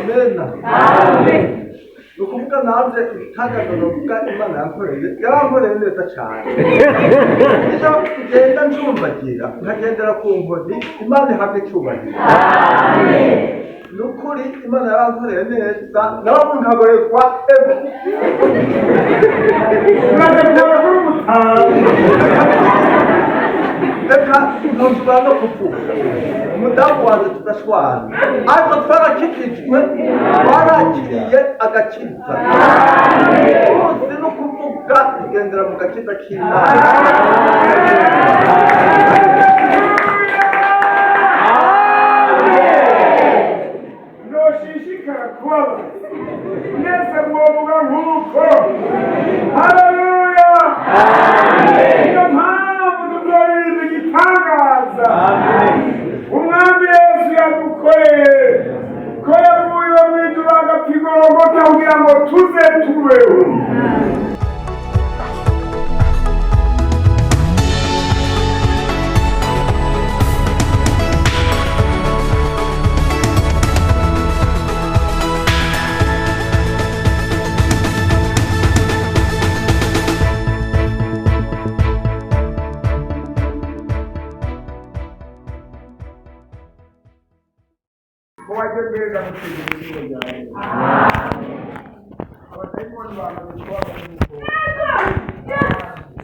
Amena. Amen. Ni ukuvuga nanjye ibitangaza novuga Imana yankoreye, yarankoreye neza cyane. Iyo ngenda ncumbagira nkagendera ku nkoni, Imana ihabwa icyubahiro. Ni ukuri Imana yarankoreye neza, nawe nkaborerwa ego. Uraza kubona kuri umutanu. Reka ntushobora no kuvuga, umudamu wanjye tudashwana, ariko twarakijijwe, twarakiriye agakiza. Uzi no kuvuga tugendera mu gakiza k'Imana. Noshishikara kubabaza mwese mwovuga nk'uko. Haleluya! Niyo mpamvu tuzoririmba igitangaza Umwami Yesu yadukoreye, ko yavuye iwe mu ijuru agapfa i Gologota kugira ngo tuze tubeho. Ko wajya mbere ndagusiga izina ryawe. Abadayimoni bamaze kubabara nuko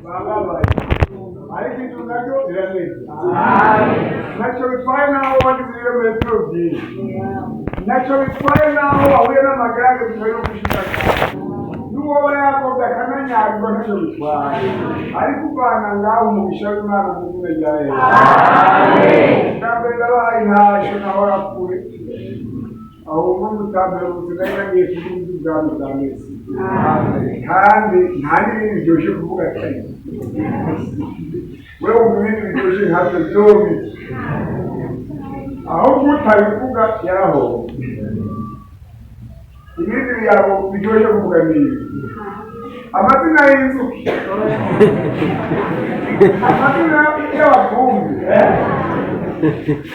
bababaye, ariko inzu naryo irameze, ntacyo bitwaye n'aho wagize ibirometero byinshi, ntacyo bitwaye n'aho wahuye n'amagare, bitwaye no gushika n'uwoba yagombye akananyagirwa, ntacyo bitwaye, ariko uvana ngaho umugisha w'Imana mu izina rya Yesu. Bwa mbere ndabahaye intasho, nahora kure ahubwo mutambere ubuzima, nagiye kuvuga iby'ubwami bwa Mesi, kandi nta n'ibindi biryoshye kuvuga atari wewe wumva ibindi biryoshye nkabyo byombi, ahubwo utabivuga yarahomba. Ibindi byabo biryoshye kuvuga ni ibi: amazina y'inzuki, amazina y'abavumbi.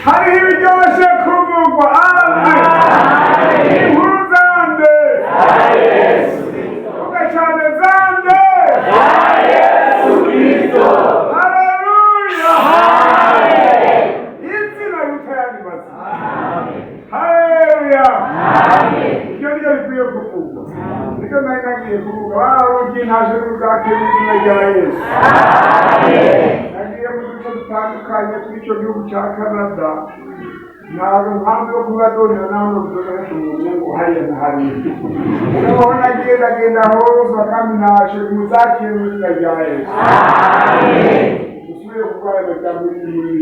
Hariho ibiryoshe kuvugwa. Amen. Inkuru zande? Vuga cyane, zande? Haleluya! Izina riruta ayandi mazina. Haleluya! Ibyo nibyo bikwiye kuvugwa, nibyo nari nagiye kuvuga. Bararugiye ntaje n'ubwake mu izina rya Yesu. Nagiye mu duce dutandukanye tw'icyo gihugu cya Canada, ntabwo mpamvu yo kubadonera naho ngo bizogahe umuntu ngo hariya na hariya. Noneho nagiye ndagenda hose, bakaminashe muzakire mu izina rya Yesu. Usubire kurwara bya muri muri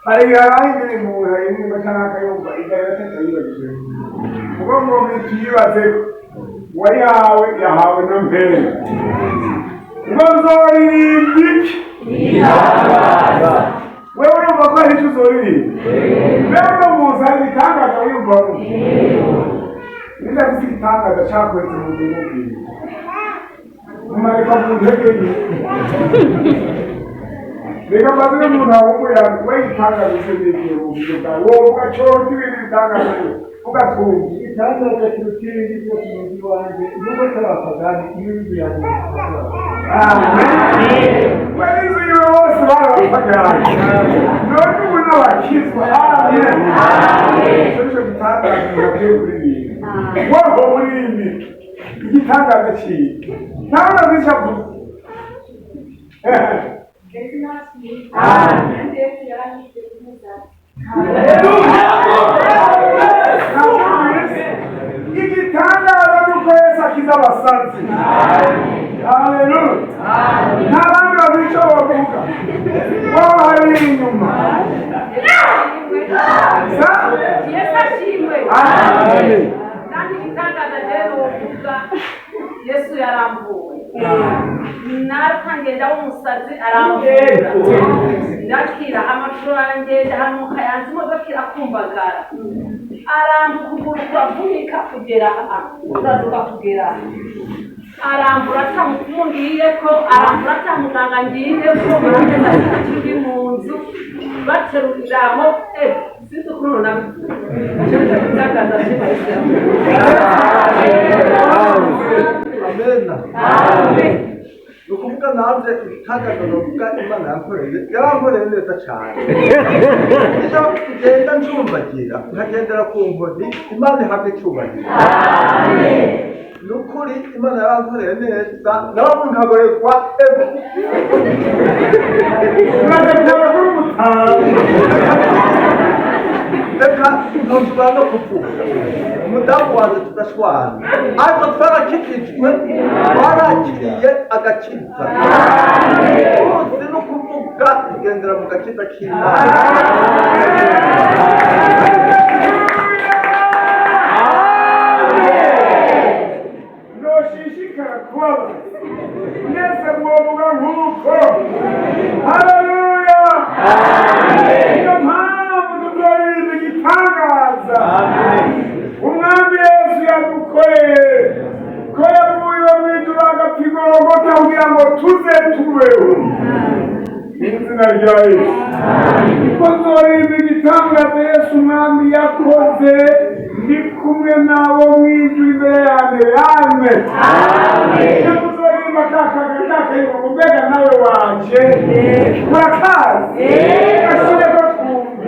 hari igihe habaho indirimbo umuntu ayiririmba cyangwa akayumva igahera atayibagije, ubwo ngo tuyibaze uwayihawe yahawe na mbere ngo nzoririmba iki? Wewe urumva ko hari icyo uzoririmba? Mbere uno munsi hari ibitangaza wiyumvamo? Niba afite igitangaza cyakoretse mu buzima bwiwe, mumarika mu ntege nke. Reka mbaze n'umuntu ahumurira we, igitangaza se n'igihe mu buzima bwawe wowe ugacota ibindi bitangaza ugatunga? Igitangaza kiruta ibindi byose mu mujyi wanjye, nubwo atari abapagani, iyo inzu yanjye. We n'inzu yiwe bose barabapagani, none ubu n'abakizwa. Amen. Icyo nicyo gitangaza umuntu akwiye kuririmba. Wowe uririmba igitangaza cyiwe, ntawe urazi avuga. Yesu nashimwe. Amen. Yesu yarangije kumuzana. Nabyumvise. Igitangaza ni uko Yesu akiza abasazi. Haleluya! Nta bandi bazi icyo bavuga, wowe hariya inyuma. Sa? Yesu ashimwe. Amen. Kandi igitangaza rero wovuga, Yesu yaramvuye. Naratangenda w'umusazi, aramvura ndakira, amashuri arangenda hanuka yanze, imodoka irakumbagara, arambuka ukuguru kuravunika kugera aha, uraduka kugera aha, arambura ata mupfumu ngiyeko, arambura ata muganga ngiyeko, baragenda turi mu nzu bateruriraho, sinzi ukuntu nabivuga. Amena. Ni ukuvuga nanjye ibitangaza novuga Imana yankoreye, yarankoreye neza cyane. Iyo ngenda ncumbagira nkagendera ku nkoni, Imana ihabwa icyubahiro. Ni ukuri Imana yarankoreye neza, nawe nkaborerwa ebe. Umaze kubona kuri umutanga. Reka ntushobora no kuvuga umudamu wanjye tudashwana, ariko twarakijijwe, twarakiriye agakiza. Uzi no kuvuga tugendera mu gakiza k'Imana. Noshishikara kubabaza mwese mwovuga nk'uko. Haleluya! Niyo mpamvu tuzoririmba igitangaza umwami Yesu yadukoreye, ko yavuye mu ijuru agapfa i Gologota kugira ngo tuze tubeho. Mu izina rya Yesu, niko nzoririmba igitangaza Yesu umwami yakoze, ndi kumwe nabo mu ijuru imbere yanjye. Amen. Iyo muzoririmba kakakakakayibongo, mbega nawe wanje murakazi gashyireko twumve.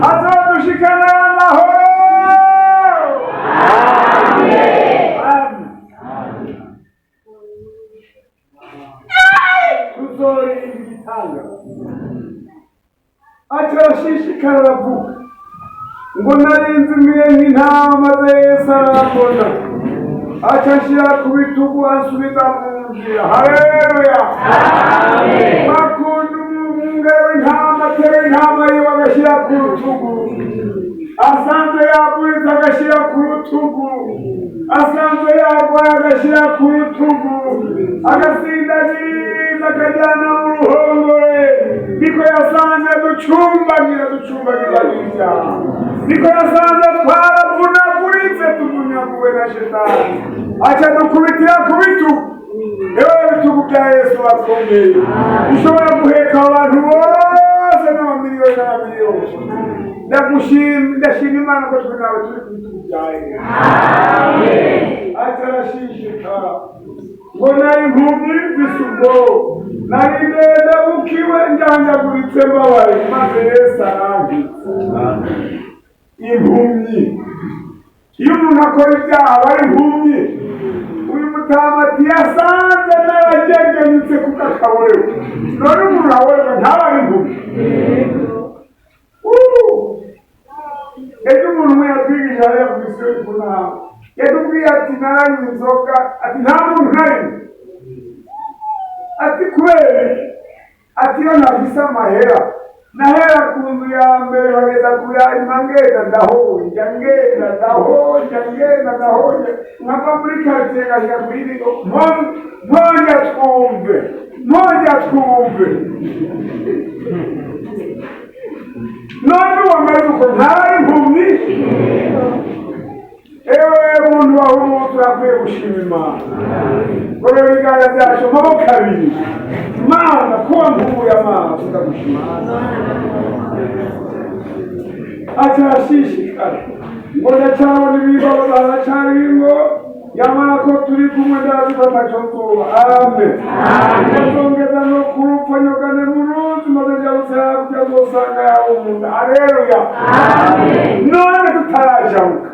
Azodushikana amahoro. Amen. Tuzoririmba igitangaza. Acarashishikara aravuga ngo narinze imiye nk'intama, maze Yesu arambona, aca anshyira ku bitugu ansubiza mu nzira. Haleluya! Bakunda umwungere w'intama atera intama yiwe agashyira ku rutugu, asanze yaguritse agashyira ku rutugu, asanze yarwaye agashyira ku rutugu, agasindagiza akajyana mu ruhongore. Niko yasanze ducumbagira ducumbagira ibyaha, niko yasanze twaravunaguritse tuvunyaguwe na shetani, aca dukubitira ku bitugu. Ewe bitugu bya Yesu bakomeye, ushobora guheka abantu bose n'amamiliyoni n'amamiliyoni. Ndagushima, ndashima Imana ko twe nawe turi ku bitugu bya Yesu. Atarashishikara ngo nari impumyi mfise ubwoba, nari ndende bukiwe njanjaguritse mbabaye, maze Yesu arankitse. Impumyi, iyo umuntu akora ibyaha aba ari impumyi. Uyu mutamati yasanze naragegenyutse kuko akaborewe, none umuntu aborerwa ntaba ari impumyi. Ejo umuntu umwe yatwigisha hariya ku isi ku ntara, yatubwiye ati naranywa inzoga, ati nta muntu narimo, ati kubera iki? Ati iyo ntafise amahera nahera ku nzu ya mbere nkageza ku ya nyuma, ngenda ndahonja, ngenda ndahonja, ngenda ndahonja, nkava muri karitsiye ngashika ku yindi ngo ntonja twumve, ntonja twumve. None uwo uko ntaba ari impumyi. Ewe muntu wahumutse, urakwiye gushima Imana. Gorora ibiganza byacu amaboko abiri. Mana, kuba mpumuye amaso, ndagushima. Acarashishikara ngo ndacyabona ibibazo, haracyari ngo yamara ko turi kumwe, ndazi ko ataco nzoba. Amen. Bazongeza no kurupfa nyogane mu ruzi, maze njabutse hakurya azosanga yawe umunda. Aleluya. None tutarajabuka,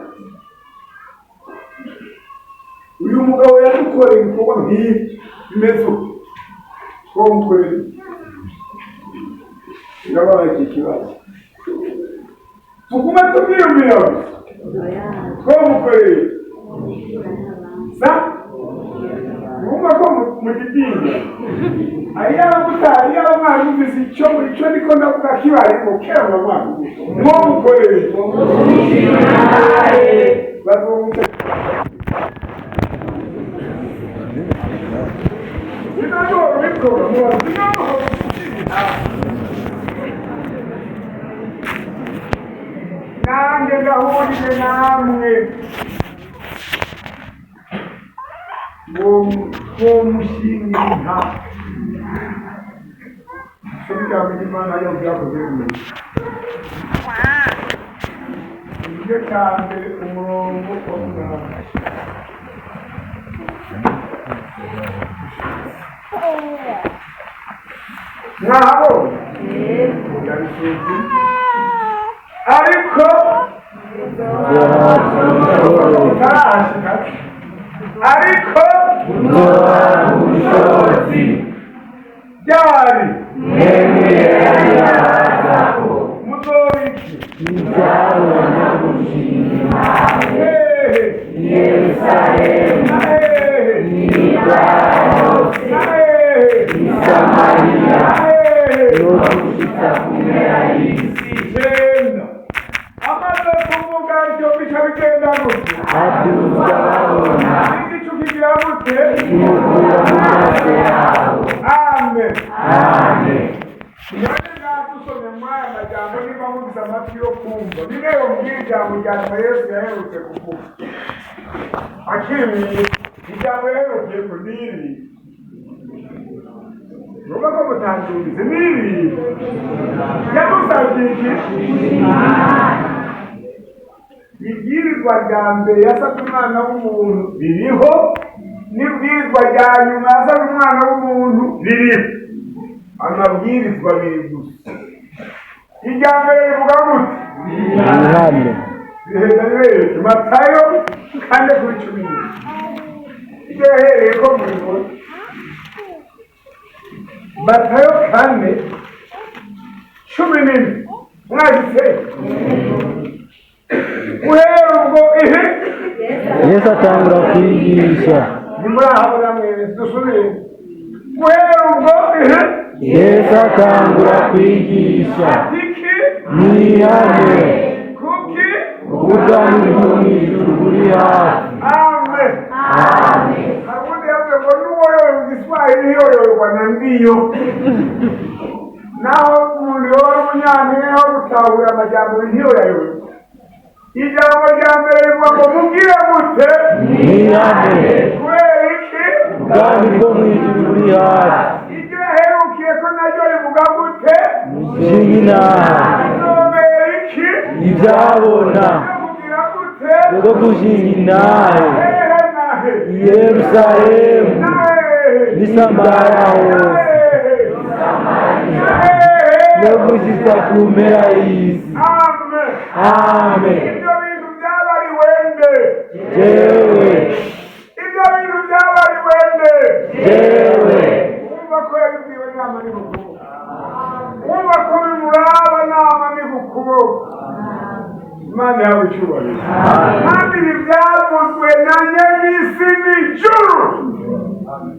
uyu mugabo yadukoreye ibikorwa nk'ibi bimeze uko, twamukoreye birabaye iki kibazo, tugume tumwiyumvira gusa. Twamukoreye sa mwumva ko mugitinya ayaba mutari yaba mwumvise icyo niko ndavuga kibarimo kera mwumvise mwamukoreye bazumva. Ninajua bikora nanjye ndahurije namwe wo mushinga inka ijambo ry'Imana yo byakoze bimeze igice cya mbere, umurongo wa 8. Mwahabonye? Ariko utarashika, ariko ryari muzobiki hehe hehe hehe hehe icyenda. Amaze kuvuga ibyo, bica bigenda gute? Igicu kigira gute? Amen. None ngadusomye muri aya majambo, niba mugize amatwi yo kumva, niba yomubwira ijambo rya nyuma Yesu yaherutse kuvuga akiri mu isi, ijambo yaherukiye ku niri, nuba ko mutangize niri, yamusabye iki? Ibwirizwa rya mbere yasabye umwana w'umuntu ririho, n'ibwirizwa rya nyuma yasabye umwana w'umuntu ririho. Amabwirizwa abiri gusa. Irya mbere rivuga gute? Mwihane. Biheza bibereke Matayo 4:17. Ibyo yahereye ko mubibona, Matayo 4:17. Mwahise guhera ubwo ihe Yesu atangura kwigisha. Ntimurahabona mwene, dusubire. Guhera ubwo ihe Yesu atangura kwigisha. Atiki Mwihane, kuki ubwami bwo mu ijuru buri hafi. Amen. Hari ubundi yavuze ngo n'uwoyoye mu Giswahili ntiyoyoberwa na ndiyo, naho umuntu yoba ari umunyampinga wo gutahura amajyambere ntiyoyayoberwa. Ijambo rya mbere rivuga ngo mubwire gute? Mwihane, Kubera iki? ubwami bwo mu ijuru buri hafi. Iryo yaherukiye ko naryo rivuga gute? Mushinge intahe. Izobera iki? Ibyabona. Yo kugira gute? Bwo gushinga intahe. Hehe na he? I Yerusalemu Na hehe? n'i Samariya hose, Na hehe? no gushitsa ku mpera y'isi. Amen. Amen. Ibyo bintu byabariwe nde? Jewe. Ibyo bintu byabariwe nde? Jewe. Wumva ko yabibwiwe nama ni kukuboko, wumva ko bimuraba nama ni kukuboko. Imana yawe icyubahiro. Kandi ibi byavuzwe na nyen'isi n'ijuru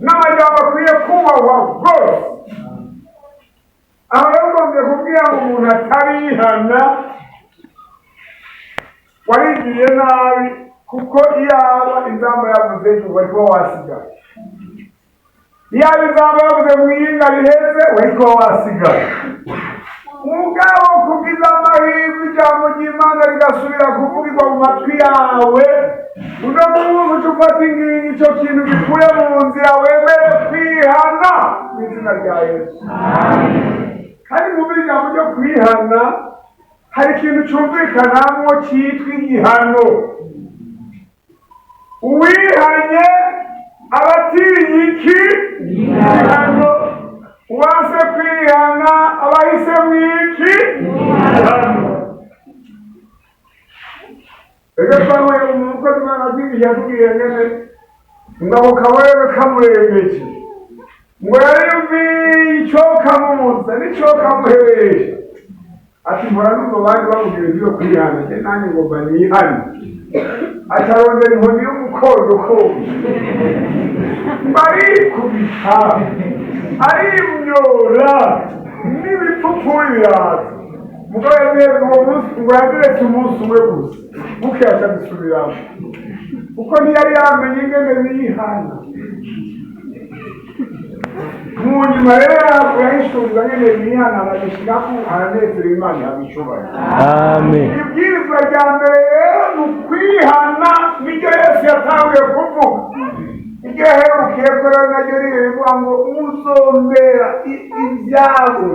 n'amajambo akwiye kubahwa rwose. Aho rero ugombye kubwira ngo umuntu atarihana, warigiriye nabi, kuko iyaba inzamba yavuze ejo wari kuba wasigaye, iyaba inzamba yavuze mu iyinga riheze wari kuba wasigaye. Mugabo kubwiza amahirwe ijambo ry'Imana. birasubira kuvugirwa mu matwi yawe. Uno munsi uca ufata ingingo, ico kintu gikure mu nzira, wemere kwihana mu izina rya Yesu. Kandi mu ijambo ryo kwihana hari ikintu cumvikanamwo citwa igihano. Uwihanye aba atinya iki? Igihano. Uwanse kwihana aba ahisemwo iki? Igihano. Ejo twahuye umukozi Imana atwigisha, yatubwiye ngene ngo ako kabarebe kamurembeje, ngo yariyumviye icokamubuza n'icokamuhebesha, ati: "Mpora numva abandi bavuga ibintu vyo kwihana, je nanjye ngomba nihane." Acarondera inkoni y'umukondokondo, arikubita, arimyora n'ibipfupfuri biraza. Mugabo yabwiye uwo munsi ngo yabiretse umunsi umwe gusa, bukeye aca abisubiramo, kuko ntiyari yamenye ingene bihana. Mu nyuma rero yahishuriza ngene bihana, arabishirako, aranezerewe. Imana ihabicubahiro. Amen. Ibwirizwa rya mbere rero ni ukwihana, niryo Yesu yatanguye kuvuga. Iryo yaherukiye ko rero naryo ririvuga ngo muzombera ibyabo,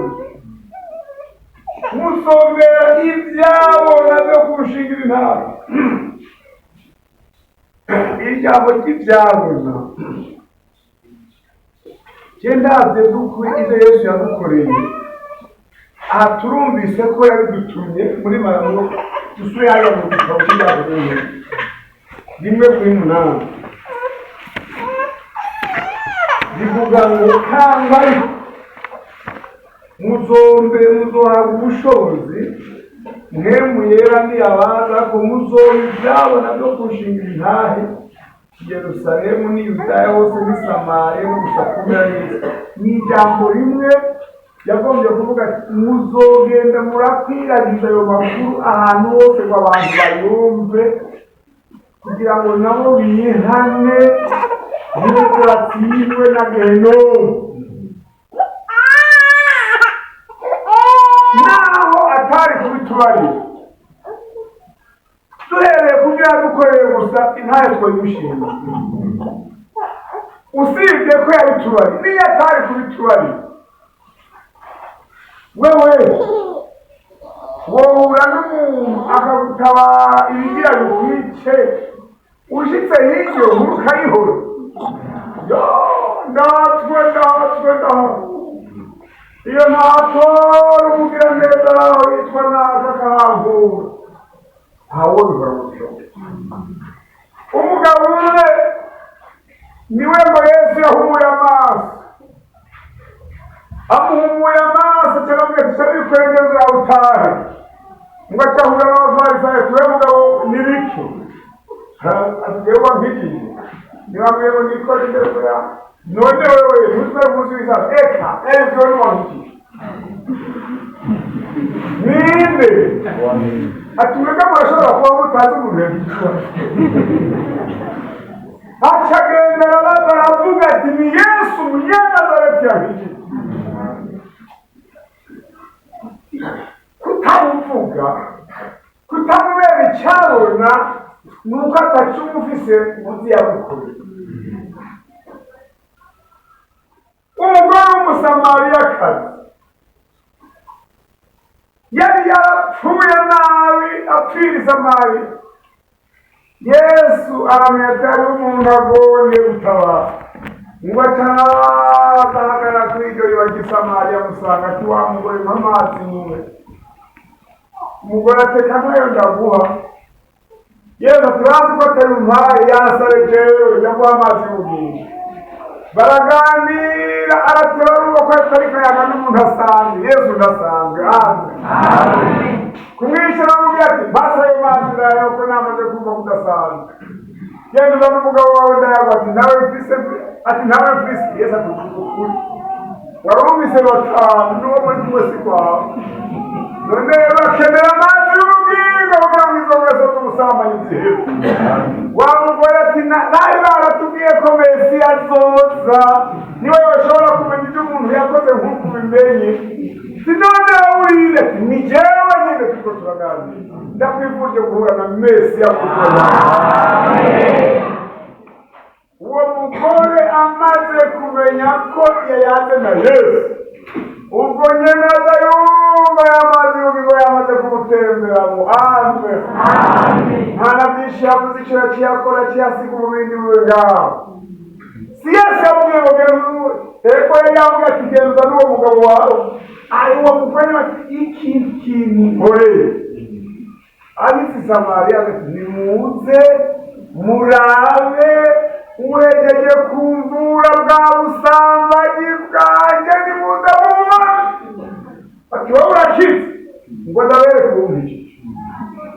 muzombera ibyabo nabyo kurushingira intara. Ijambo ry'ibyabona, je ndavye by'ukuri ivyo Yesu yadukoreye aha, turumvise ko yabidutumye muri Maramu. Dusubire hariya mu gitabo cy'Ibyakozwe 1:8, rivuga ngo: "Kangwa ariko muzombe, muzohabwa ubushobozi Mpwemu Yera niyabaza ko, muzoba ibyabona byo kunshingira intahe i Yerusalemu n'i Yudaya hose n'i Samariya no gusa ku mpera y'isi." Ni ijambo rimwe yagombye kuvuga ati: "Muzogenda murakwiragiza ayo makuru ahantu hose ngo abantu bayumve, kugira ngo nabo bihane nk'uko batsindwe na gehinomu." Naho atari kubitubarira, duhereye ku byo yadukoreye gusa, intahe twayimushima. Usibye ko yabitubariye, niyo atari kubitubarira, wewe wohura n'umuntu akagutabara ibigira bikwice, ushitse hirya nkuru ukayihora: "Yo, ndatswe, ndatswe, ndatswe, iyo ntatora umugiraneza aho yitwa naka akahankura." Ntawo bihora mu bishoboka. Umugabo umwe niwe ngo Yesu yahumuye amaso, amuhumuye amaso, cyangwa ati: "Bikoreye neza, utahe." Ngo acahura n'Abafarisayo: "Tuwe mugabo, ni biki?" Ati: "Yewe wampigije niba mwewe nikora ingeso ya none wewe ntuzwe munsi w'isaha eka ejo niwampigije ninde?" Ati: "Mwebwe murashobora kuba mutazi umuntu yabikora." Aca agenda arabaza, aravuga ati: "Ni Yesu Umunyanazareti yampigije." Kutamuvuga, kutamubera icyabona, ni uko atacumufise uzi yagukoreye. Umugore w'Umusamariyakazi yari yarapfuye nabi, apfira i Samariya. Yesu aramenya ati hariho umuntu agoye gutabara, ngo acaza kuri iryo riba ry'i Samariya, amusanga, ati: "Wa mugore, mpa amazi nywe." Umugore ateka: "Ntayo ndaguha." Yesu ati: "Bazi ko atari umpaye, yasabe jewe ndaguha amazi y'ubugingo." Baraganira, arateba, arumva ko atari kayaga n'umuntu asanzwe. Yesu ndasanzwe, amen. Kumwisha aramubwira ati: "Basi ayo mazi ndayaho ko namaze kumva ko udasanzwe, genda uzane umugabo wawe." Ndayago ati: "Nawe mfise." Ati: "Nawe mfise." Yesu ati: "Ukuri wari wumvise batanu, n'uwo muri kumwe si kwawe. None bakenera amazi y'ubugingo kugira ngo izo ngeso z'ubusambanyi zihebe." Wa mugore ati: "Bari baratubwiye ko Mesiya azoza, niwe bashobora kumenya ibyo umuntu yakoze nk'uko ubimenye." Si none urinde? Ati: "Ni jewe nyine turiko." turaganira. Ndakwifurije guhura na Mesiya kuzima. Uwo mugore amaze kumenya ko yayanze na Yesu, ubwo nyene aza yumva yamaze ubugingo yamaze kumutemberamo. Amen. Nta na byinshi yavuze, icyo yaciye akora akiyasiga umubindi wiwe ngaho. Si Yesu yamubwiye ngo genda ego, yari yavuga ati genda n'uwo mugabo wawe. Ari uwo mugore ati iki kintu nkoreye ab'isi Samariya ati nimuze murabe uhejeje kumvura bwa busambanyi bwanjye, nimuze mubone. Ati wowe urakize, ngo ndabereke uwunkijije,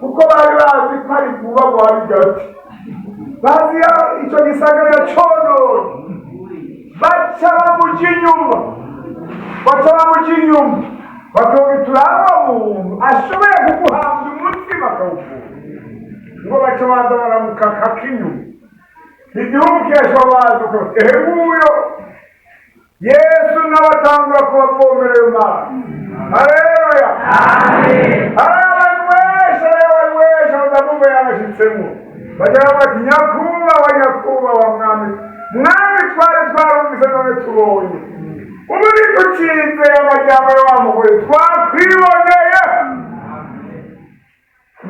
kuko bari bazi ko ari vuba bwa bigati bazi icyo gisagara conona. Baca bamuca inyuma, baca bamuca inyuma, bakavuga turaba muntu ashoboye kuguhambya umutima akawuvura. Ngo baca baza baramukakaka inyuma, igihugu kirashobora baza ehe nguyo Yesu nawe atangura kubavomera ayo mazi. Haleluya! Hari abantu benshi, hari abantu benshi badamumva yabashitsemo, bajya bavuga ati nyakubahwa, nyakubahwa mwami, mwami, twari twarumvise none tubonye. Ubu ntitucize amajyambere wa mugore, twakwiboneye.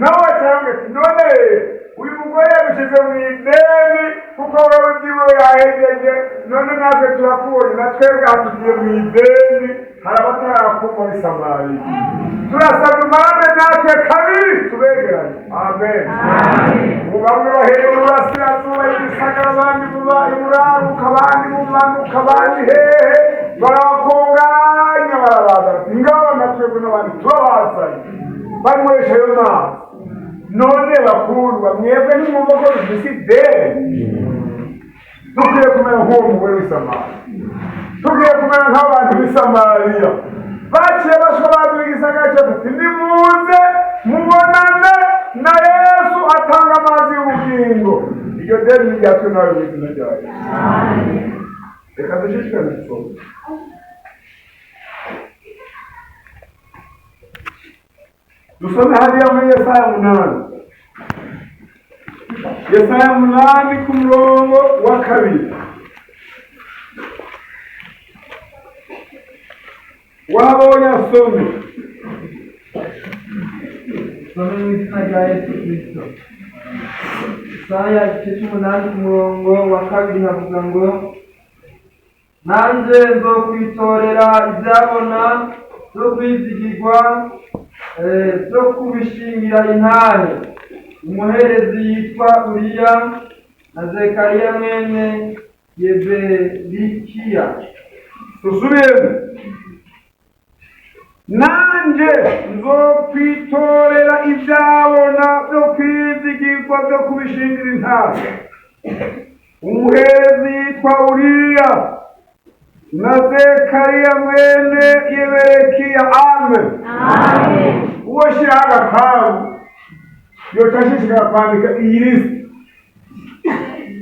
Nawe bacyambwe ati none uyu mugore yadushyize mu ideni, kuko wowe ibyiwe yahejeje, none natwe turakubonye, na twebwe aha tugiye mu ideni. Hari abatarakumva muri Samariya, turasabye umarane natwe kabiri tubegeranye. Amen. Ubu bamwe bahereye iburasirazuba y'igisagara, abandi buba iburaruka, abandi bumanuka, abandi hehe, barabakunganya barabazana ngabo, na twebwe n'abandi turabazanye, banywesha ayo mazi. None bakundwa, mwebwe nimwumva ko dufise ideni, dukwiye kumera nk'uwo mugore w'i Samariya, dukwiye kumera nk'abantu b'i Samariya baciye bashobora igisagara cyose ati nimuze mubonane na Yesu atanga amazi y'ubugingo. Iryo deni ni iryatwe nawe mu izina rya Yesu. Reka dushishikare dusome. Dusome hariya muri Yesaya 8, Yesaya 8 ku murongo wa 2. Wabonye asome. Some mu izina rya Yesu Kristo. Isaya igice cy'umunani ku murongo wa 2 havuga ngo nanjye nzokwitorera ibyabona byo kwizigirwa byo kubishingira intahe, umuherezi yitwa Uriya na Zekariya mwene Yeberikiya. Dusubiremo. Nanjye nzokwitorera ibyabona byo kwizigirwa byo kubishingira intahe, umuherezi yitwa Uriya na Zekariya mwene Yeberekiya. Amen. Uwo shyiraho agakabu yoca ashishikara kwandika iyi lisiti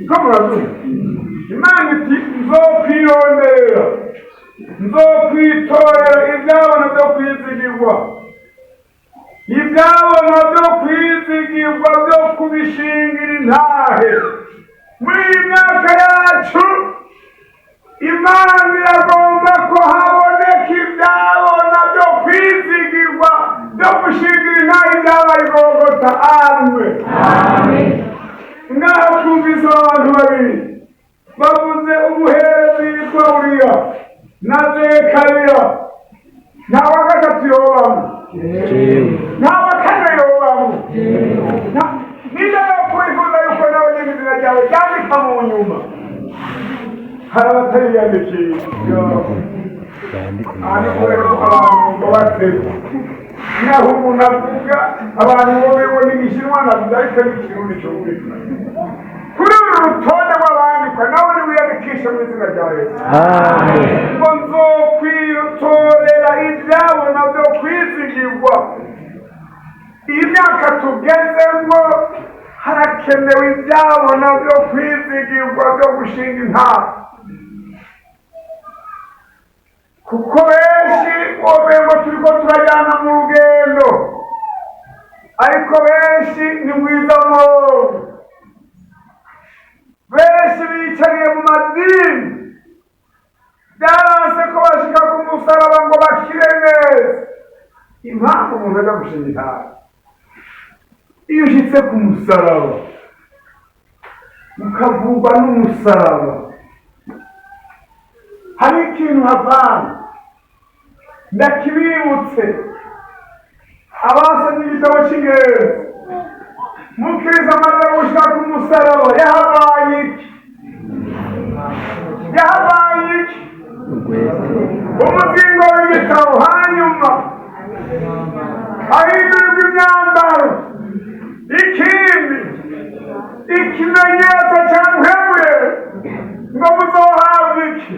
ko murazuba. Imana iti nzokwirondera, nzokwitorera ibyabona byo kwizigirwa, ibyabona byo kwizigirwa byo kubishingira intahe. Muri iyi myaka yacu Imana iragomba ko haboneka ibyabona byo kwizigirwa byo gushingira intahe ibyabaye igogota. Amen. Ngaho twumvise abantu babiri bavuze, umuherezi yitwa Uriya na Zekariya. Nta wa gatatu yobamo, nta wa kane yobamo. Niba yakwifuza yuko nawe nyine izina ryawe ryandika mu nyuma, hari abatariyandikisha ariko rero abantu ngo batebwa naho umuntu avuga abantu bo bibona igishinwa navuga ariko n'ikirundi cyumvikana. Kuri uru rutonde rw'abandikwa nawe niwiyandikishe mu izina rya Yesu. Ngo nzokwitorera ibyabona byo kwizigirwa. Iyi myaka tugezemo harakenewe ibyabona byo kwizigirwa byo gushinga intara, kuko benshi womengo turiko turajyana mu rugendo. Impamvu umuntu ajya gushinga intahe, iyo ushyitse ku musaraba ukavugwa n'umusaraba, hari ikintu havana. Ndakibibutse abasomye igitabo cy'ingenzi, mukristo amaze gushika ku musaraba yahabaye iki? Yahabaye iki? Umuzingo w'igitabo, hanyuma ahindurirwa imyambaro. Ikindi, ikimenyetso cya mpemwe ngo muzohabwa iki?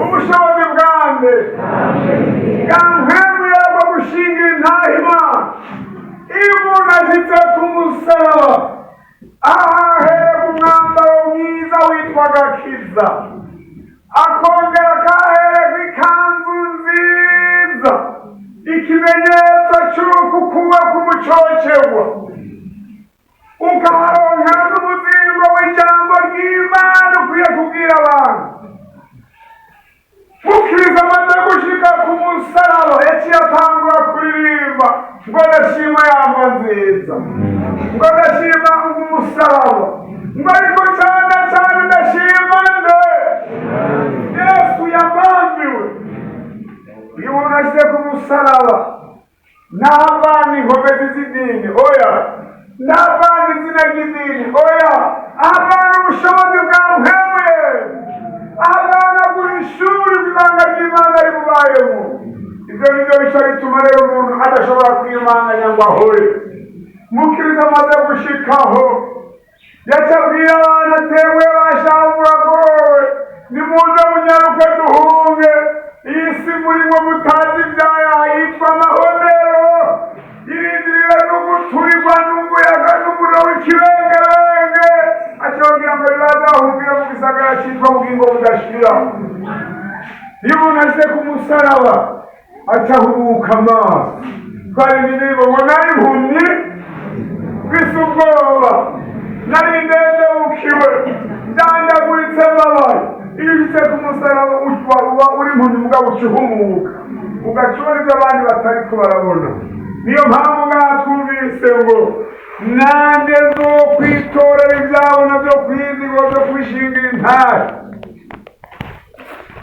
Ubushobozi bwande? Bwa mpemwe bwo gushinga intahe Imana. Iyo umuntu ashitse ku musaraba, ahahererwa umwambaro mwiza witwa gakiza, akongera akahererwa ikanzu nziza, ikimenyetso cy'uko ukuwe k'umucocerwa, ukaharonkera n'umuzingo w'ijambo ry'Imana ukwiye kubwira abantu. Mukristo amaze gushika ku musaraba, yaciye atangura kuririmba ngo: "Ndashima yamba nziza", ngo: "Ndashima umusaraba", ngo: "Ariko cyane cyane ndashima nde? Yesu yabambiwe." Iyo umuntu ashyize ku musaraba, ntabana inkomezi z'idini, oya, ntabana izina ry'idini, oya, ahavana ubushobozi bwa mpemwe, ahavana guhishura ibanga ry'Imana rimubayemo. Ibyo nibyo bica bituma rero umuntu adashobora kwimanganya ngo ahore. Mukristo amaze gushikaho, yacabwiye abantu atewe bashamburagowe: "Nimuze munyaruke duhunge iyi si murimo mutazi ibyaha yitwa amahomero, irindiriwe n'uguturirwa n'umuyaga n'umuriro w'ikirengerenge." Acababwira ngo ntibazahungira mu gisagara cyitwa bugingo budashira. Iyo umuntu ashyize ku musaraba, acahubuka amaso. Twari indirimbo ngo: "Nari impumyi mfise ubwoba, nari ndendebukiwe, ndandaguritse, mbabaye." Iyo ushyitse ku musaraba, uba uri impumyi, mugabo uca uhumuka, ugaca ubona ibyo abandi batariko barabona. Niyo mpamvu ngaha twumvise ngo: "Nanjye nzokwitorera ibyabona byo kwizigwa byo kwishingira intahe."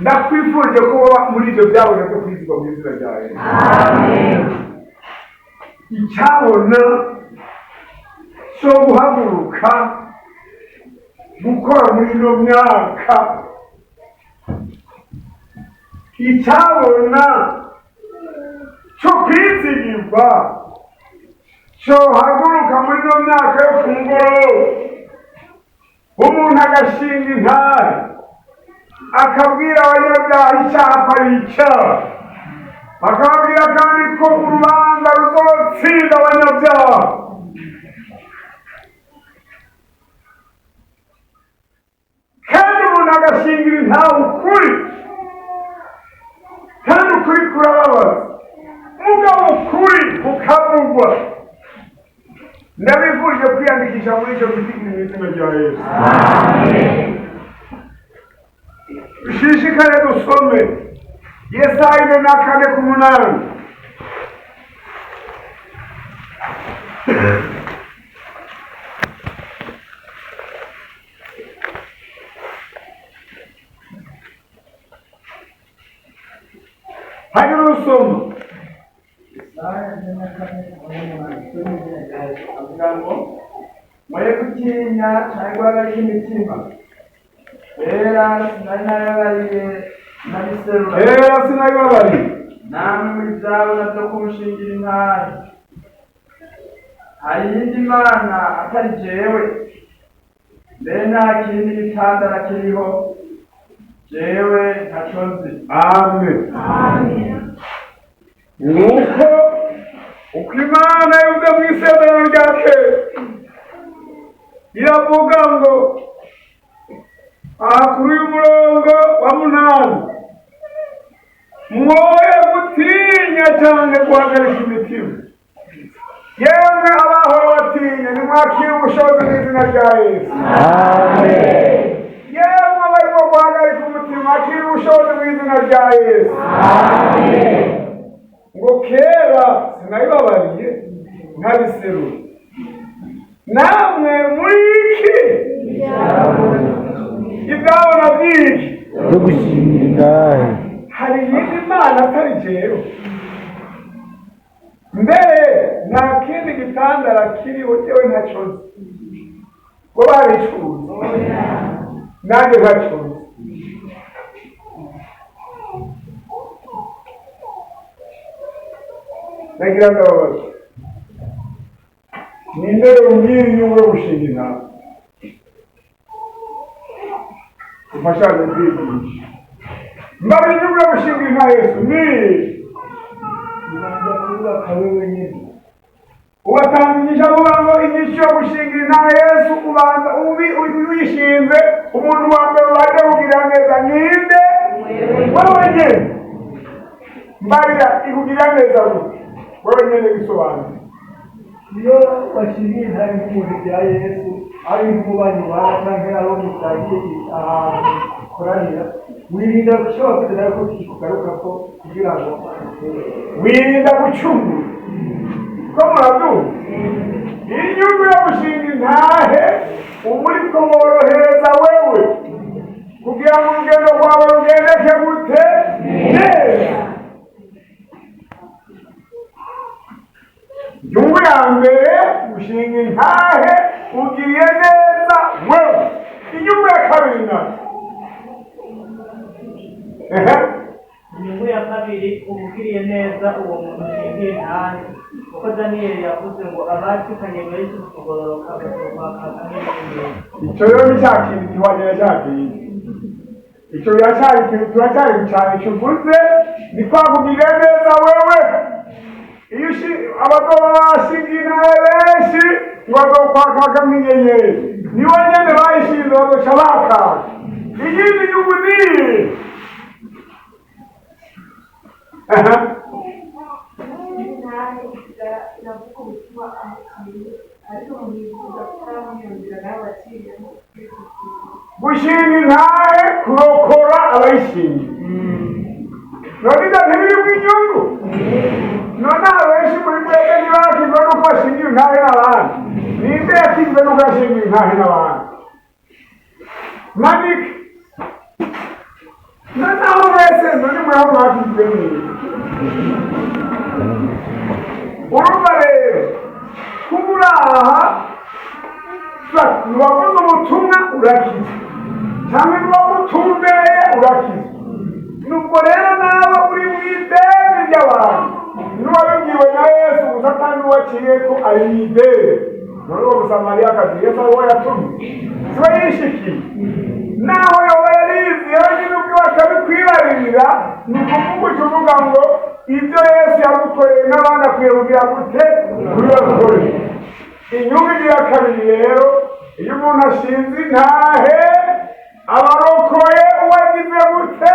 Ndakwifurije ko woba muri ibyo byabona byo kwizigwa mu izina rya Yesu. Icyabona cyo guhaguruka gukora muri ino myaka, icyabona cyo kwizigirwa cyohaguruka muri ino myaka yo ku mugoroba, umuntu agashinga intahe, akabwira abanyabyaha icyaha ko ari icyaha, akababwira kandi ko urubanza ruzotsinda abanyabyaha. Kandi umuntu agashingira intahe ukuri, kandi ukuri kurababaza, mugabo ukuri kukavugwa. Ndabifurije kwiyandikisha muri icyo giti mu izina rya Yesu. Dushishikare dusome Yesaya 44 ku 8. Hagira usoma. Yesaya 44 ku 8 avuga ngo: "Mwoye gutinya cyangwa guhagarika imitima. Kera sinari narababariye nabiserura, Kera sinabibabariye, namwe muri byabona byo kumushingira intahe. Hari iyindi mana atari jewe? Mbere nta kindi gitandara kiriho, jewe ntaco nzi." Amen. Nuko uko Imana yavuze mu isezerano rya kera, iravuga ngo aha kuri uyu murongo wa 8: "Mwoye gutinya cyane guhagarika imitima. Yemwe abahora batinya, nimwakire ubushobozi mu izina rya Yesu." Amen. Yemwe abarimo guhagarika umutima, akira ubushobozi mu izina rya Yesu. Ngo kera sinabibabariye nkabiserura, namwe muri iki ibyabona byinshi Byo gushingira intahe. Hari iyindi mana atari jewe? Mbere nta kindi gitandara kiriho jewe ntaco nzi. Ngo babicuza nanjye ntaco nzi. Nagira ndababaza, ninde umbwira inyungu yo gushinga intama? Ufashanye kwigisha mbara inyungu yo gushinga inka Yesu ni Ubanza kubaka wewe nyine. Ubatanga inyigisho avuga ngo inyigisho yo gushinga inka Yesu, ubanza ubi uyishinze, umuntu wa mbere ubanza kugira neza ninde? Wewe nyene. Mbarira ikugira neza gute wewe nyene, bisobanura. Iyo washingiye intare nk'umuntu bya Yesu, ari nk'umubanyi wawe cyangwa abo musangiye ahantu ukoranira, wirinda gushobora kugera ko kikugaruka ko kugira ngo agutere. Wirinda gucungura ko murabyumva. Inyungu yo gushinga intahe, uba uriko worohereza wewe kugira ngo urugendo rwawe rugendeke gute? Neza. Inyungu ya mbere, gushinga intahe ugiriye neza wewe. Inyungu ya kabiri nayo, ehe. Inyungu ya kabiri, uba ugiriye neza uwo muntu ushingiye intahe, kuko Daniyeli yavuze ngo abacikanye benshi mu kugororoka bazokwakaka nk'inyenyeri. Icyo rero ni cya kintu gihwanye cya kintu. Icyo biracyari ikintu, turacyari cyane. Icyo uvuze ni kwa kugirira neza wewe. Iyo abagabo bashingiye intahe benshi ngo bazokwakaka nk'inyenyeri, nibo nyene bayishinze bazoca bakaka. Iyindi nyungu ni aha. Intare isigara iravuga ubutumwa aho uciye, ariko umuntu yifuza kutamwiyumvira nawe waciyemo. Gushinga intahe kurokora abayishinga, none ibyo ntibirimo inyungu? None abenshi muri mwebwe ntibakizwe n'uko bashingira intahe n'abandi? Ninde yakizwe n'uko yashingira intahe n'abandi? Manike. Noneho mwese, none mweho mwakizwe neza. Urumva rero kuba uri aha, ntiwavuze ubutumwa urakiza, cyangwa ntiwagutumbereye urakiza. Nubwo rero nawe uri mu ideni ry'abantu, n'uwabibwiwe na Yesu gusa atari uwaciye ko ari mu ideni. None uwo Musamariyakazi, Yesu ari uwo yatumye, siwe yishikiye? Naho yoba yarizi yewe ubwiwe akabikwibaririra, ni ukuvuga uca uvuga ngo ibyo Yesu yagukoreye n'abandi akwiye kugira gute? Kubibakorera. Inyungu igira kabiri rero, iyo umuntu ashinze intahe aba arokoye uwagize gute?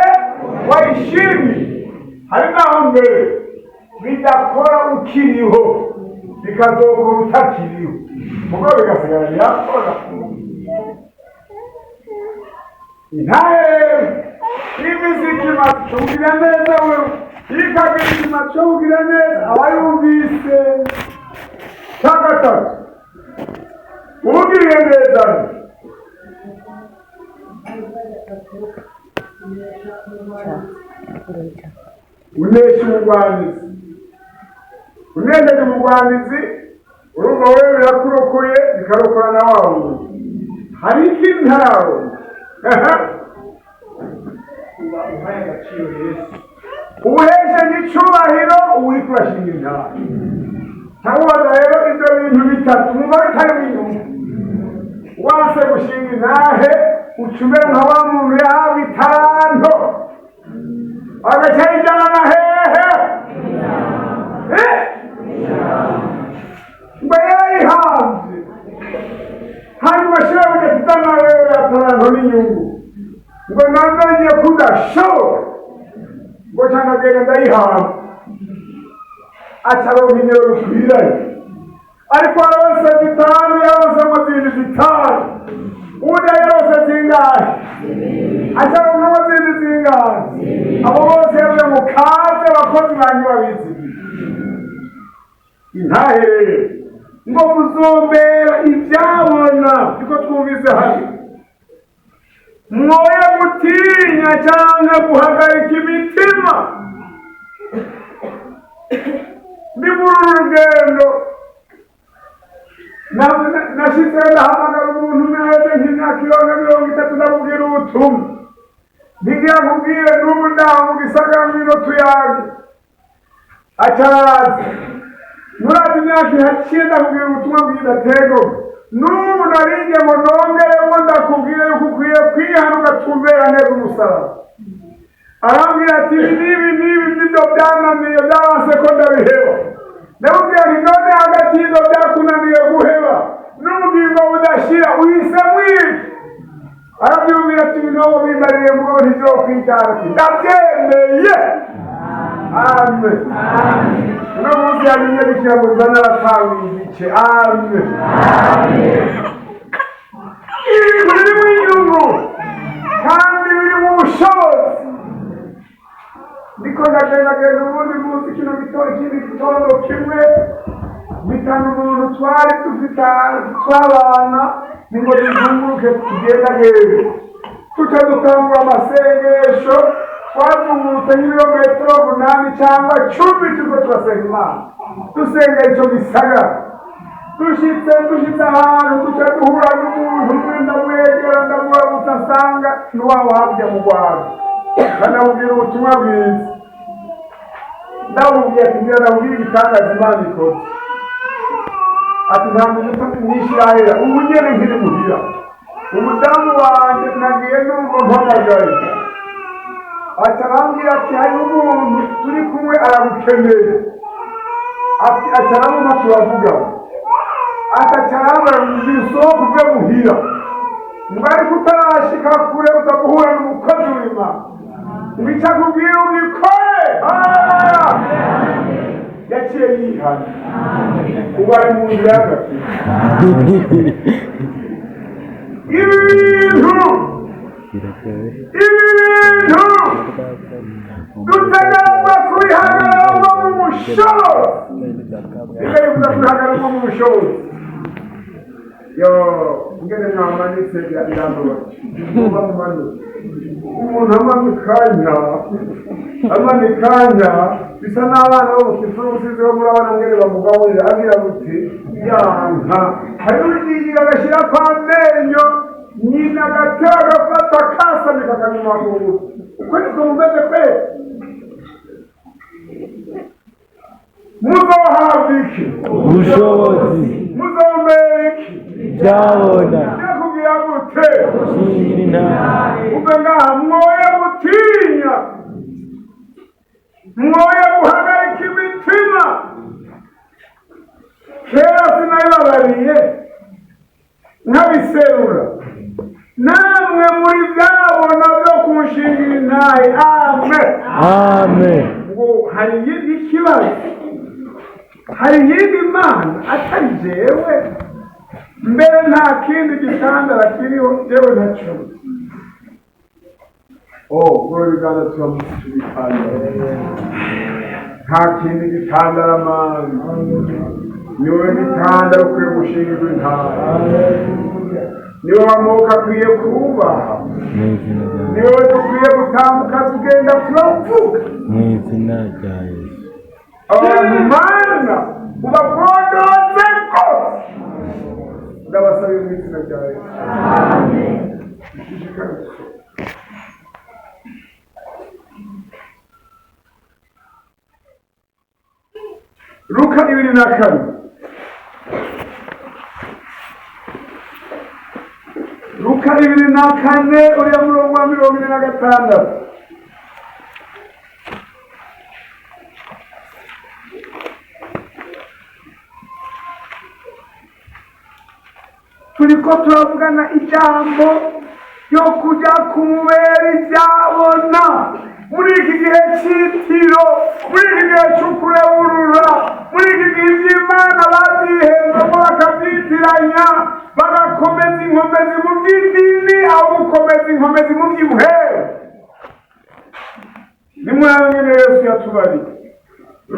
Wayishimiye. Hari naho mbere bidakora ukiriho, bikazokora utakiriho, mugo bigasigara birakora. Intahe ifise ikimazi co kugira neza wewe, ikagira ikimazi co kugira neza abayumvise. Cya gatatu, ubugiriye neza. Unesha umugwanizi, unesheje umugwanizi, urumva wewe birakurokoye, bikarokora na wa wundi. Hari ikindi ntararonka? Aha. Uba uhaye agaciro Yesu. Ubuhesheje icubahiro uriko urashinga intahe. Cyangwa rero ibyo bintu bitatu mwumva bitarimo inyungu? Wanse gushinga intahe, uca umera nka wa muntu yahawe itaranto agaca ayijyana hehe? Eh? Ngo yarayihanze, hanyuma shebuja ati: "Rero ya taranto n'inyungu." Ngo namenye ko udashobora, ngo cyangwa ndayihamba. Acaronka intero bikwiranye, ariko yaronse zitanu, yaronsemo zindi zitanu. Ubundi yaronse zingahe? Acaronkamo zindi zingahe? Abo bose yavuze ngo: "Kaze bakozi banjye babizigiye." Intahe ngo muzombera ibyabona, niko twumvise hano. Mwoye gutinya cyangwa guhagarika imitima. Ndi muri uru rugendo nashitse ndahamagara umuntu umwe aheze nk'imyaka irenga 30, ndamubwira ubutumwa. Ntigira nkubwire n'ubu ndaha mu gisagara, ngwino tuyage. Acaraza murazi imyaka ihaciye, ndakubwira ubutumwa bwiza tego. N'ubu narinjye ngo nongeremo ndakubwire yuko ukwiye kwihana ugatumbera neza umusaraba. Arambwira ati: "Ibi n'ibi n'ibi nibyo byananiye, byaranse ko ndabiheba." Ndamubwira nti: "None hagati y'ibyo byakunaniye guheba n'ubugingo budashira, uhisemo iki?" Arabyumvira ati: "Ibinogo bimbariye mugabo ntibyo kwijyana." Ati: "Ndabyemeye, amen." Uno munsi yabinyarukira ngo nza naratawe igice, amen. Ibintu birimo inyungu kandi birimo ubushobozi. Ndiko ndagendagenda ubundi munsi, kino gitondo, ikindi gitondo kimwe, mpitana umuntu twari dufite twabana, ni ngo tuzunguruke tugendagende. Tuca dutangura amasengesho, twazungurutse nk'ibirometero 8 cyangwa 10, turiko turasenga Imana, dusenga ico gisagara. Dushitse ahantu, duca duhura n'umuntu umwe, ndamwegera, ndamuramutsa, nsanga niwawe hakurya mu Rwanda. Ndamubwira ubutumwa bwiza, ndamubwira ati: "Ngira ndamubwira igitangaza Imana ikoze." Ati: "Nta minota myinshi irahera, ubu nyene nkiri muhira, umudamu wanjye nagiye numva mpamagaye, ati arambwira ati hariho umuntu turi kumwe aragukeneye." Ati acaramumpa turavuga. Ati acarambwira ngo usohoke uve muhira, ngo ariko utarashika kure uza guhura n'umukozi w'Imana, ngo icyo akubwira ubikore. Haleluya! Yaciye yihana, ubu ari mu nzira y'agakiza. Ibi bintu dutegerezwa kubihagararamo mu bushobozi, dutegerezwa kubihagararamo mu bushobozi. Yo ngene mwamanitse birambabaza. Muba mumanutse, umuntu amanikanya amanikanya bisa n'abana bo mu kifurusi bo murabona ngene bamugaburira, agira buti yanka. Hari ugiye agashyirako amenyo, nyina agateba agafata kasamika akanyuma ku ngufu. Uko niko mumeze kweli. Muzohabwa iki? Ubushobozi. Muzombera iki? Byabona. Ndakubwira gute? Shingira intahe. Uve ngaha, mwoye gutinya, mwoye guhagarika imitima. Kera sinabibabariye nkabiserura, namwe muri byabona byo kunshingira intahe, amen. Amen. Ngo hari iyindi kibazo, hari iyindi mana atari jewe? Mbere nta kindi gitandara kiriho jewe ntaco. Oh, ubwo ibiganza turamutse, nta kindi gitandara mana, niwe gitandara ukwiye gushingirwa intahe, niwe amoko akwiye kubaha. Mu izina rya Niwe dukwiye gutambuka tugenda turavuga. Mu izina rya Yesu. Abantu mana ubagondoze rwose, ndabasaba mu izina rya Yesu. Dushishikare gusoma. Luka 24, Luka 24, uriya murongo wa 46. Turiko turavugana ijambo ryo kuja kumubera ibyabona muri iki gihe cy'itiro, muri iki gihe cy'ukureburura, muri iki gihe iby'Imana babyihenzamo, bakabyitiranya, bagakomeza inkomezi mu by'idini aho gukomeza inkomezi mu by'ibuheru. Nimurabe ngene Yesu yatubariye.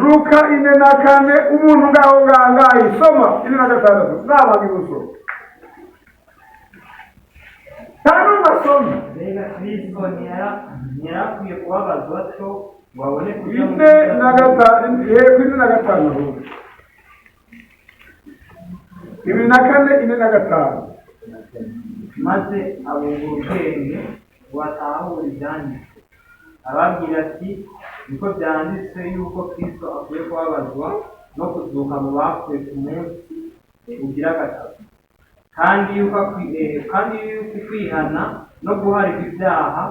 Luka 4:4 umuntu ngaho ngangayi soma 4:6 nabangi gusoma tano masoma. Mbega Kristo ntiyarakwiye kubabazwa atyo ngo abone kuja mu 4:5 yego 4:5 ahubwo 24 4:5. Maze abungura ubwenge ngo atahure ibyanditswe, ababwira ati niko byanditswe yuko Kristo akwiye kubabazwa no kuzuka mu bapfuye ku munsi ugira gatatu, kandi yuko kwihana no guharirwa ibyaha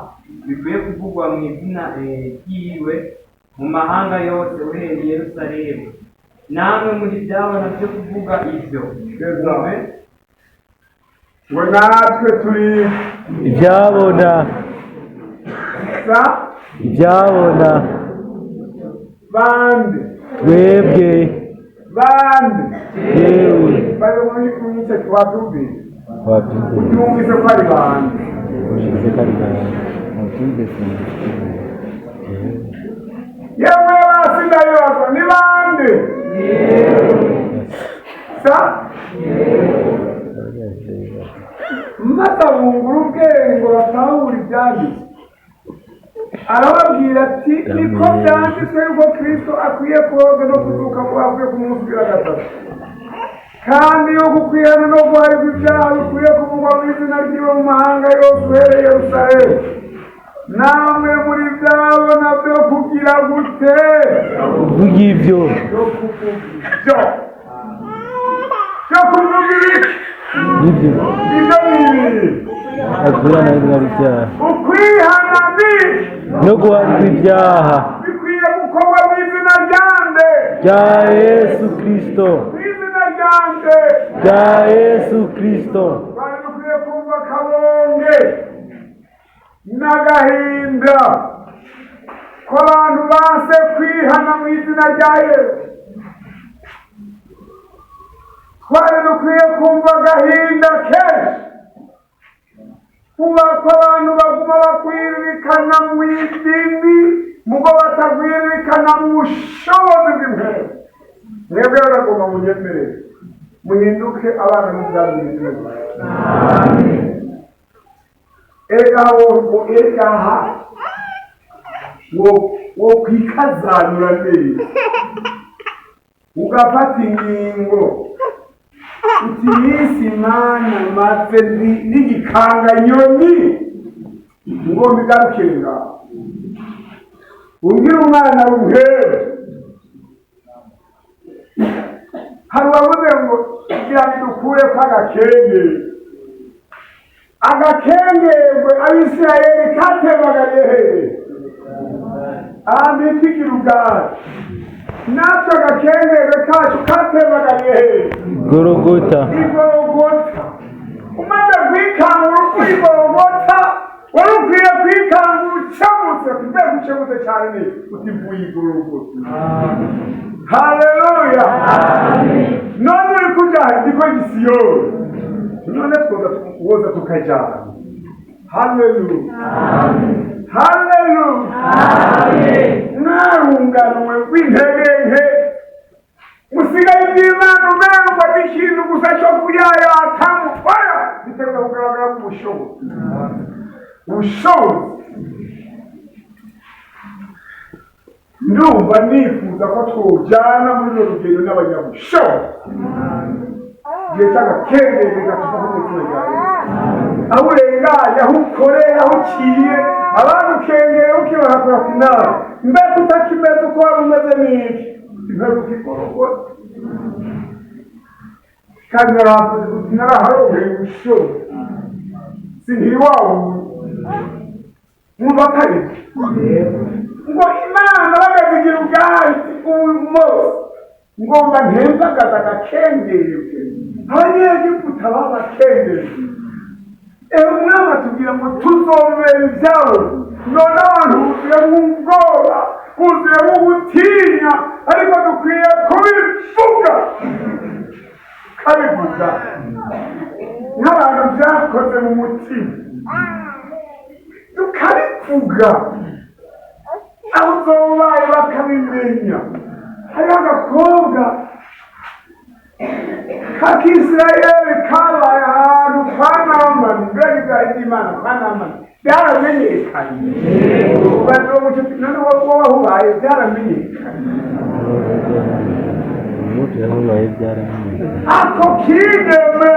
bikwiye kuvugwa mu izina ryiwe mu mahanga yose uhereye i Yerusalemu. Namwe muri byabona byo kuvuga ibyo. Ngo natwe turi ibyabona sa ibyabona bande twebwe bande yewe bari muri kumwice twabyumvise wabyumvise ubyumvise ko ari bande ushize ko ari bande wabyumvise yemwe basi ndabibazwa ni bande sa maze abungura ubwenge ngo batahura ibyanditswe, arababwira ati niko byanditswe yuko Kristo akwiye koga no kuzuka mu bapfuye ku munsi ugira gatatu, kandi yuko ukwihana no guharirwa ibyaha bikwiye kuvugwa mu izina ryiwe mu mahanga yose uhereye i Yerusalemu. Namwe muri byabona byo kugira gute? Kuvuga ibyo. Byo kuvuga ibyo. Byo kuvuga ibiki? Ibyo. Ibyo ni ibiri. Akwihana no guharirwa ibyaha. Ukwihana ni no guharirwa ibyaha bikwiye gukorwa mu izina ryande? Rya Yesu Kristo. Mu izina ryande? Rya Yesu Kristo. Bari dukwiye kumva akabonge n'agahinda ko abantu banse kwihana mu izina rya Yesu. Twari dukwiye kumva agahinda kenshi kuba ko abantu baguma bakwirikana mu idini mugo batagwirikana mu bushobozi bw'impera. Mwebwe baragomba munyemerere muhinduke abana b'ubwami bw'izina rya Yesu. Ega wo ega ha wo kwikazanura neza ugafata ingingo uti iminsi mana maze n'igikanganyoni ngomba igarukire ngaho umbwire umwana w'umuhera. Hari uwavuze ngo kugira ngo dukureko agakenge agakengerwe Abisirayeli katebagariye hehe? Ahantu hitwa Igilugari. Natwe agakengerwe kacu katebagariye hehe? Gorogota. Igorogota. Umaze kwikangura uvuye Igorogota wari ukwiye kwikangura ucamutse mbega ucamutse cyane neza uti mvuye Igorogota. Haleluya. None uri kuja ndiko Gisiyoni, none twoza tukajana. Haleluya. Haleluya. Mwarunganwe rw'intege nke musigaye iby'Imana umengo n'ikintu gusa cyo kuyayatamo. Oya, biterwa kugaragara k'ubushobozi. Ubushobozi. Ndumva nifuza ko twojana muri runo rugendo n'abanyabushobozi. Igihe cy'agakengeri gatuva ku izina rya Yesu. Aho urengaye, aho ukoreye, aho uciye, abagukengeye ukibahakura ati nawe mbega utakimeze uko wari umeze n'iki? Imperuka igorogota. Kandi naraharoheye ubushobozi. Sinkiri wa wundi. Mwumva atari ngo Imana bagazigira ubwatsi uyu ngomba ntembagaza agakengerwe. Abanyegiputa babakengerwe. Umwami atubwira ngo tuzomera ibyabo. None abantu buzuyemo ubwoba, buzuyemo gutinya, ariko dukwiye kubivuga. Kabivuga nk'abantu byakoze mu mutima, tukabivuga aho uzobaye bakabimenya. Hariho agakobwa kakisirayeli kabaye ahantu kwa Namani, mbega ibyaha by'Imana kwa Namani byaramenyekanye. None wowe aho ubaye byaramenyekanye. Ako kigeme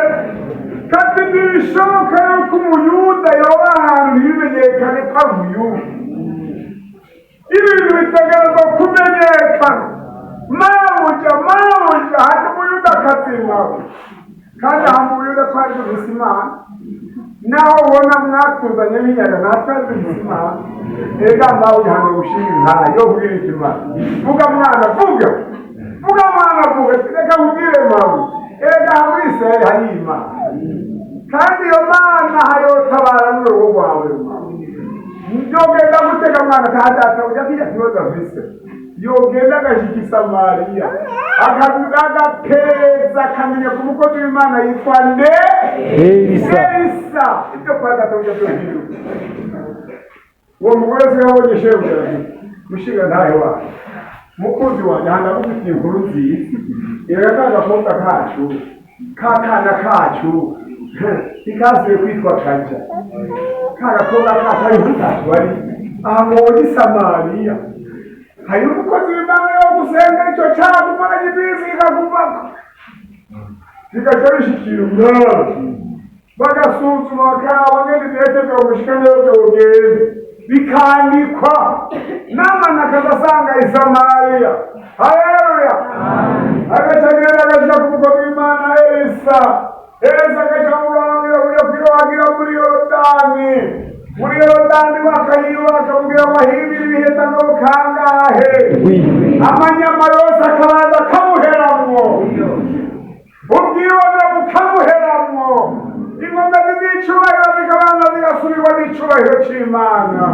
kati ntibishoboka yuko umuyuda yoba ahantu ntibimenyekane ko ari umuyuda. Ibintu bitegerezwa kumenyekana. Mabuja mabuja hati umuyuda akazimawe, kandi aha mu buyuda twari dufise Imana. Naho ubona mwatuzanye nk'inyaga natwe dufise Imana. Ega mabuja hano gushinga intahe yo kubwira Imana. Vuga mwana vuga, vuga mwana vuga, reka nkubwire mabuja, erega aha muri Isirayeli hari Imana, kandi iyo Mana hayotabara n'urugo rwawe. Yogenda gutega mwana ka data ujya kwiga kibazo afise, yogenda agashika i Samariya agapereza akamenya ku mukozi w'Imana yitwa nde? Elisa. Elisa. Ibyo kwa data ujya kwiga. Uwo mugore se yabonye shebuja mushinga ntahe wawe mukunzi wanjye aha ndagufitiye inkuru nziza. Erega ka gakobwa kacu ka kana kacu ntikasubiye kwitwa Kaja, ka gakobwa kacu ariho ntacyo ari aha ngo i Samariya hari umukozi w'Imana yo gusenga icyo cyago umaranye iminsi kikakuvako bigaca bishikira umwami, bagasuzuma bakaraba ngene ibirete vyogushika niyo vyogenda, bikandikwa Namani akazasanga i Samariya. Haleluya! Agaca agenda agashika ku mukozi w'Imana Elisa. Elisa agaca amurangira kuja kwiyohagira muri Yorodani. Muri Yorodani bakayiba bakamubwira ngo ahibire ibiheta ngo kangahe, amanyama yose akabanza akamuheramwo, ubwibone bukamuheramwo, inkomezi z'icubahiro zikabanza zigasubirwa n'icubahiro c'Imana.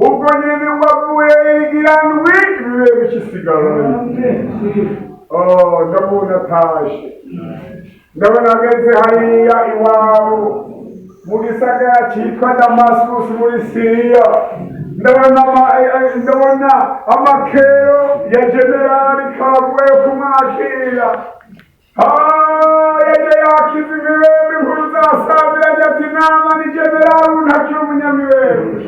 Ubwo nyene wavuye igira ndwi ibibe bikisigarayo. Oh, ndabona atashe, ndabona ageze hariya iwabo mu gisagara citwa Damascus muri Siriya. Ndabona amakero ya generali Karavuye kumwakira. Yaje yakiza imibembe, inkuru zasambira ati nama ni generali ntakiri umunyamibembe.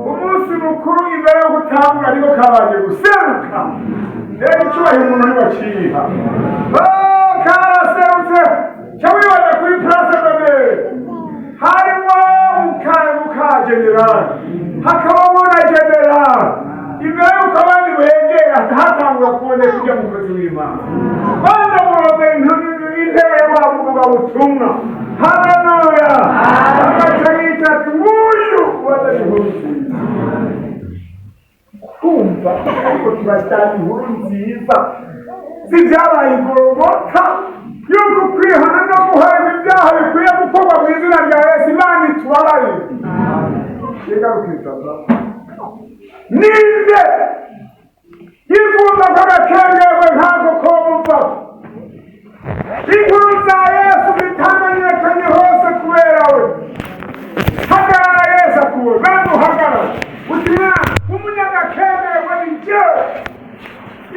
Umunsi mukuru imbere yo gutangura niko kabanje guseruka. Rero icyubahiro umuntu ntibaciha. Karaserutse cyawibaza kuri place d'honneur harimo muka generali, hakabamo na generali. Imbere y'uko abandi begera hatangura kuboneka ujya mukozi w'Imana, banza murondera intebe y'abavuga butumwa. Haleluya! Agaca yita ati nguyu wazanye inkuru nziza. Kumva ariko turajyana inkuru nziza si ibyabaye igorogota yuko kwihana no guhana ibyaha bikwiye gukorwa mu izina rya Yesu. Imana itubabarire. Ninde yifuza ko agakengerwe nk'ako komva inkuru za Yesu zitamenyekanye hose kubera we? Hagarara Yesu akuwe, bene uhagarara uti mwana umunyagakengerwe ni jewe.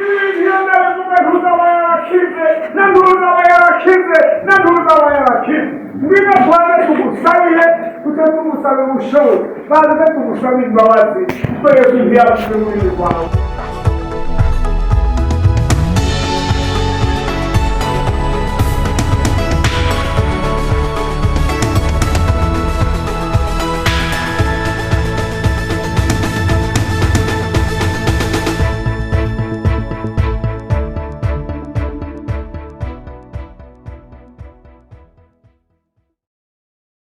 Ibintu iyo ndabivuga ntuzaba yarakize na ntuzaba yarakize na ntuzaba yarakize. Ngwino twaze tugusabire, tute tugusabire ubushobozi, baze tugusabire imbabazi, kuko Yesu ntiyavuze muri rwawe.